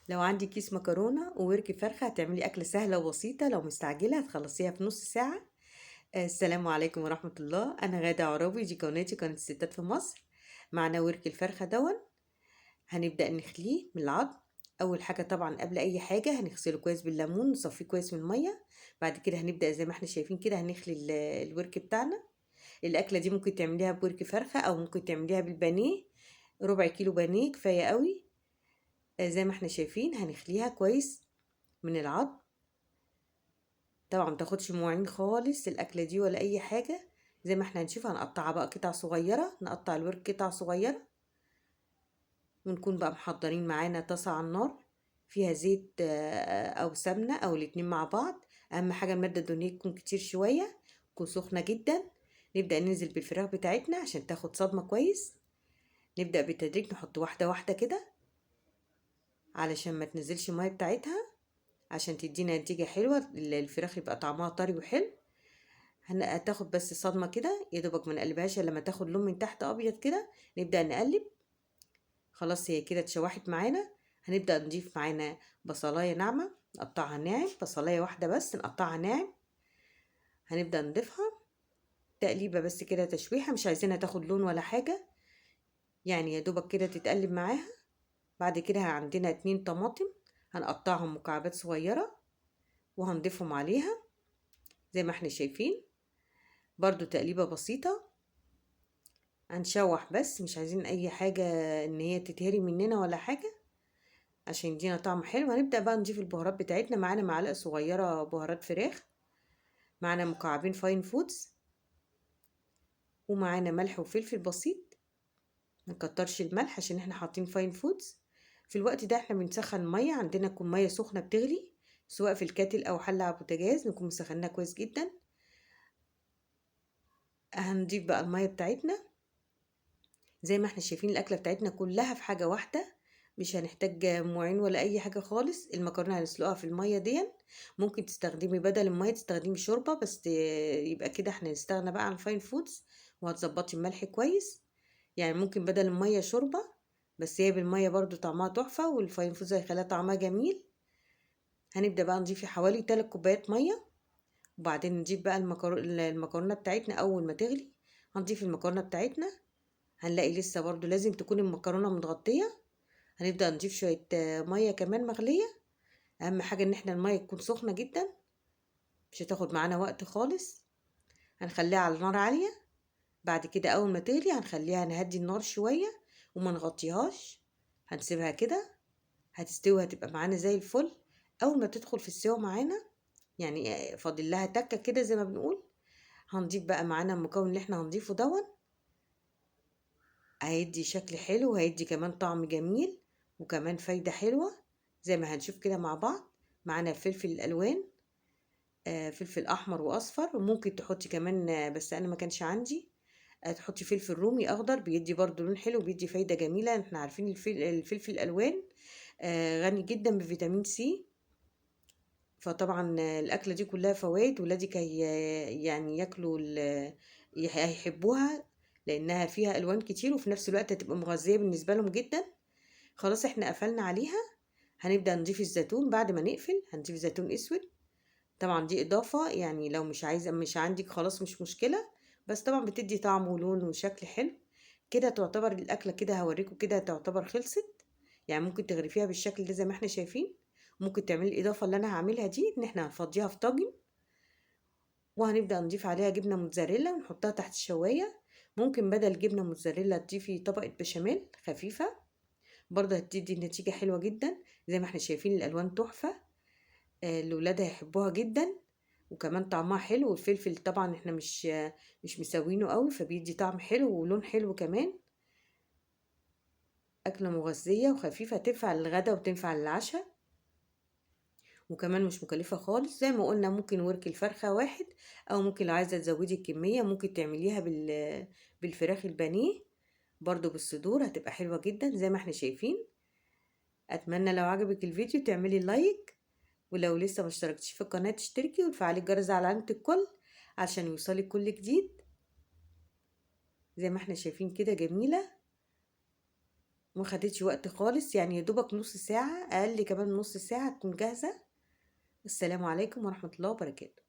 لو عندك كيس مكرونة وورك فرخة هتعملي أكلة سهلة وبسيطة، لو مستعجلة هتخلصيها في نص ساعة. السلام عليكم ورحمة الله. أنا غادة عرابي، دي قناتي قناة الستات في مصر. معنا ورك الفرخة دون، هنبدأ نخليه من العظم. أول حاجة طبعا قبل أي حاجة هنغسله كويس بالليمون، نصفيه كويس من المية. بعد كده هنبدأ زي ما احنا شايفين كده هنخلي الورك بتاعنا. الأكلة دي ممكن تعمليها بورك فرخة أو ممكن تعمليها بالبانيه، ربع كيلو بانيه كفاية قوي. زي ما احنا شايفين هنخليها كويس من العظم. طبعا ما تاخدش مواعين خالص الأكلة دي ولا أي حاجة. زي ما احنا هنشوف هنقطعها بقى قطع صغيرة، نقطع الورك قطع صغيرة، ونكون بقى محضرين معانا طاسة على النار فيها زيت أو سمنة أو الاتنين مع بعض. أهم حاجة المادة الدهنية تكون كتير شوية، تكون سخنة جدا. نبدأ ننزل بالفراخ بتاعتنا عشان تاخد صدمة كويس. نبدأ بالتدريج نحط واحدة واحدة كده علشان ما تنزلش المية بتاعتها، عشان تدينا نتيجة حلوة، الفراخ يبقى طعمها طري وحلو. هتاخد بس صدمة كده يا دوبك، ما نقلبهاش الا لما تاخد لون من تحت ابيض كده. نبدأ نقلب. خلاص هي كده اتشوحت معانا. هنبدأ نضيف معانا بصلاية ناعمة نقطعها ناعم، بصلاية واحدة بس نقطعها ناعم. هنبدأ نضيفها تقليبة بس كده، تشويحة، مش عايزينها تاخد لون ولا حاجة، يعني يا دوبك كده تتقلب معاها. بعد كده عندنا 2 طماطم هنقطعهم مكعبات صغيرة وهنضيفهم عليها زي ما احنا شايفين، برضو تقليبة بسيطة. هنشوح بس، مش عايزين اي حاجة ان هي تتهري مننا ولا حاجة عشان يدينا طعم حلو. هنبدأ بقى نضيف البهارات بتاعتنا. معانا معلقة صغيرة بهارات فراخ، معانا مكعبين فاين فودز، ومعانا ملح وفلفل بسيط. ما نكترش الملح عشان احنا حاطين فاين فودز. في الوقت ده احنا بنسخن مية، عندنا تكون مية سخنة بتغلي سواء في الكاتل او حلة على البوتاجاز، نكون مسخناها كويس جدا. هنضيف بقى المية بتاعتنا. زي ما احنا شايفين الاكلة بتاعتنا كلها في حاجة واحدة، مش هنحتاج مواعين ولا اي حاجة خالص. المكرونة هنسلقها في المية دي. ممكن تستخدمي بدل المية تستخدمي شوربة، بس يبقى كده احنا نستغنى بقى عن فاين فودز، وهتظبطي الملح كويس. ممكن بدل المية شوربة، بس هي بالمية برضو طعمها تحفة، والفاين فودز هيخليها طعمها جميل. هنبدأ بقى نضيف حوالي 3 كوبايات مية، وبعدين نضيف بقى المكرونة بتاعتنا. أول ما تغلي هنضيف المكرونة بتاعتنا. هنلاقي لسه برضو لازم تكون المكرونة متغطية. هنبدأ نضيف شوية مية كمان مغلية. أهم حاجة إن احنا المية تكون سخنة جدا، مش هتاخد معانا وقت خالص. هنخليها على نار عالية. بعد كده أول ما تغلي هنخليها نهدي النار شوية وما نغطيهاش، هنسيبها كده هتستوي، هتبقى معانا زي الفل. أول ما تدخل في السوا معانا، فاضل لها تكة كده زي ما بنقول، هنضيف بقى معانا المكون اللي احنا هنضيفه دون. هيدي شكل حلو، وهيدي كمان طعم جميل، وكمان فايدة حلوة زي ما هنشوف كده مع بعض. معانا الفلفل الألوان، فلفل أحمر وأصفر، وممكن تحطي كمان، بس أنا ما كانش عندي، تحطي فلفل رومي أخضر، بيدي برضو لون حلو وبيدي فايدة جميلة. احنا عارفين الفلفل الألوان، غني جدا بفيتامين سي، فطبعا الأكلة دي كلها فوائد، ولادك ياكلوا هيحبوها لأنها فيها ألوان كتير، وفي نفس الوقت هتبقى مغذية بالنسبة لهم جدا. خلاص احنا قفلنا عليها. هنبدأ نضيف الزيتون. بعد ما نقفل هنضيف زيتون أسود، طبعا دي إضافة، لو مش عايزة، مش عندك خلاص مش مشكلة، بس طبعا بتدي طعم ولون وشكل حلو كده. تعتبر الأكلة كده هوريكم كده تعتبر خلصت. ممكن تغرفيها بالشكل ده زي ما احنا شايفين. ممكن تعملي الإضافة اللي أنا هعملها دي، إن احنا هنفضيها في طاجن، وهنبدأ نضيف عليها جبنة موتزاريلا ونحطها تحت الشواية. ممكن بدل جبنة موتزاريلا تضيفي طبقة بشاميل خفيفة، برضه هتدي نتيجة حلوة جدا. زي ما احنا شايفين الألوان تحفة، الولاد هيحبوها جدا، وكمان طعمها حلو. والفلفل طبعا احنا مش مسوينه قوي، فبيدي طعم حلو ولون حلو كمان. أكلة مغذية وخفيفة، تنفع للغدا وتنفع للعشاء، وكمان مش مكلفة خالص. زي ما قلنا ممكن ورك الفرخة واحد، أو ممكن لو عايزة تزودي الكمية ممكن تعمليها بالفراخ البانيه برضو بالصدور، هتبقى حلوة جدا زي ما احنا شايفين. أتمنى لو عجبك الفيديو تعملي لايك، ولو لسه ما اشتركتيش في القناة تشتركي وتفعلي الجرس على علامة الكل عشان يوصلك كل جديد. زي ما احنا شايفين كده جميلة، ما خدتش وقت خالص، يعني يا دوبك نص ساعة، أقل كمان من نص ساعة تكون جاهزة. السلام عليكم ورحمة الله وبركاته.